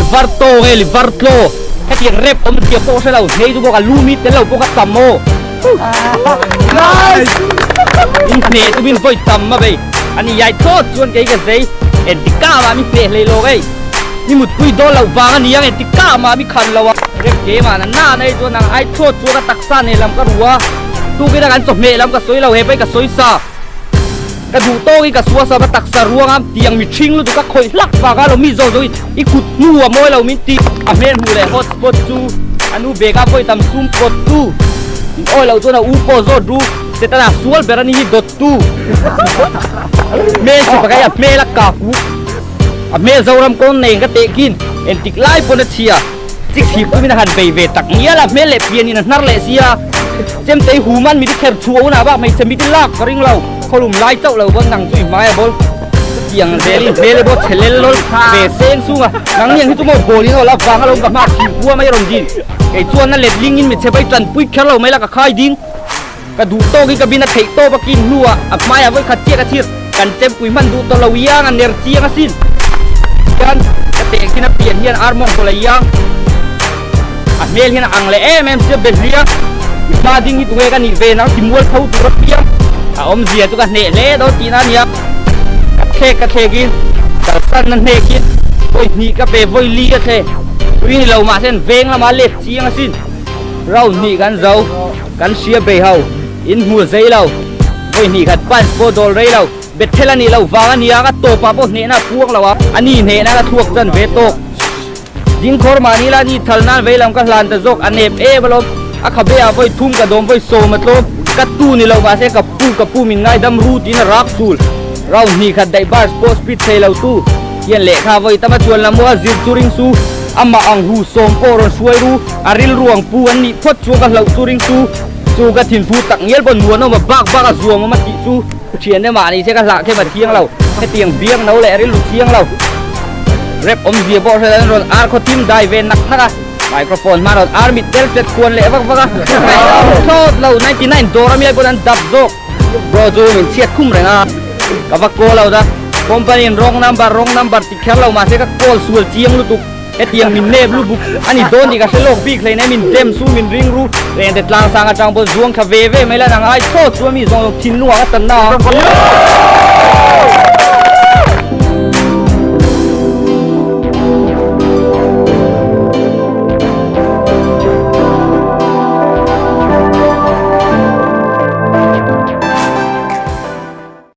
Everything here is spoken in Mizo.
Liverto nge Livertlo hetiang rap awm zia pawh hre lo hnei chu bawk a lu mi tel lo pawh ka tam aw. Nice! In hneh chu min vawi tam a vei. Ani iai thlawt chuan kei ka zei. Entika mah mi hneh hlei lo vei. Mi mutpui dawn loh vang a ni ang entika mah mi khan lo a. Rep keimah na na nei chuan ang ai thlawt chuan ka taksa nei lam ka ru a. Tukin a kan chawhmeh lam ka sawi lo he pai ka sawi sa. Ka duh tawkin ka sual sa ka taksa ruang a tiang mi ṭhing lutuk ka khawih hlak vang a lo mi zawh zawhin i kut hnu a mawi lo min ti. A hmel hmuh leh hot spot chu a nu bag a vawi tam sum pawt tu in awi loh chuan a u pawh zawt ru Setana sual ber a ni hi dawt tu hmel chu pakhat hi a hmel a kak u a hmel Zoram kawn nei ka teh kin entik lai pawn a chhia chik thip tumin a han bei ve tak ngial a hmel leh pian in a hnar leh sia chemtei human mi te kher chhuah hunah bak hmeichhe mi te lak ka ring lo khawlum lai chauh lo pawn nang chu i hmai a bawl chutiang zelin hmel e bawk chhe lel lawl ve seng sung a nang niang hi chu maw bawl in aw la vang alawm ka hma thih hua mai a rawn din kei chuan a letling in michhe vai tanpui kher lo mai la ka khai ding. Ka duh tawkin ka bin a theih tawp a kin hnuah a hmaiah vawi khat chiah ka chhir. Kan chempui hman duh tawh lo iang a ner chiang asin. Hian ka teh khin a pian hian ar mawng tawh la iang. A hmel hian a ang leh em em sia Behlia. I hma ding hi tunge ka nih ve nang ti mual tho tur a piang. A awmzia chu ka hneh hle dawn tihna a nia. Ka thlek ka thlekin kalsanna hnekin vawi hnih ka pe vawi li a thle. Tui ni lo mahse an veng lama let chiang asin. Round hnih kan zo. Kan hria bei ho, in hmu zei lo, vawi hnih khat punch pawh dawl rei lo, Bethel a nih loh vang a nia, ka tawpah pawh hnehna a puang lo a, a ni hnehna ka thluak chan ve tawk. Dingkhawr mahni la ni thal nan vei lam ka hlan ta zawk, a nep em alawm, a khabe ah vawi thum ka dawm vawi sawm a tlawm, ka tu ni lo mahse ka pu ka pu min ngaidam ru tiin a rak thul. Round hnih khat daih bars pawh speed thei lo tu hian lehkha vawi tam a chuan la maw a zir chu ring su, amah ang hu sawm pawh rawn hruai ru. A rilru ang pu an nih phawt chuan ka hlauh chu ring chu chu ka thinphu tak ngial pawn muan awm a bak bak a zuam awm a tih chu thian emaw ah ni se ka hlah khem a thiang lo hetiang biang no leh rilru chiang lo rep awmzia pawh hre lo an rawn ar khaw tim dai ve nak nak a microphone hma rawn ar mit tel tet kuan leh vak vak a thlawt lo 99 dawr ami ai pawn an dap zawk bro chu min chhiat khum reng a ka va call out a company in wrong number wrong number ti kher lo mahse ka call sual chiang lutuk. Hetiang min nep lu buk a ni dawn tih ka hre lawk bik hlein e min dem su min ring ru reng te tlang sang atang pawh zuang thla ve ve mai la nang ai thlawt chu a mi zawng zawng thinlungah ka tan na.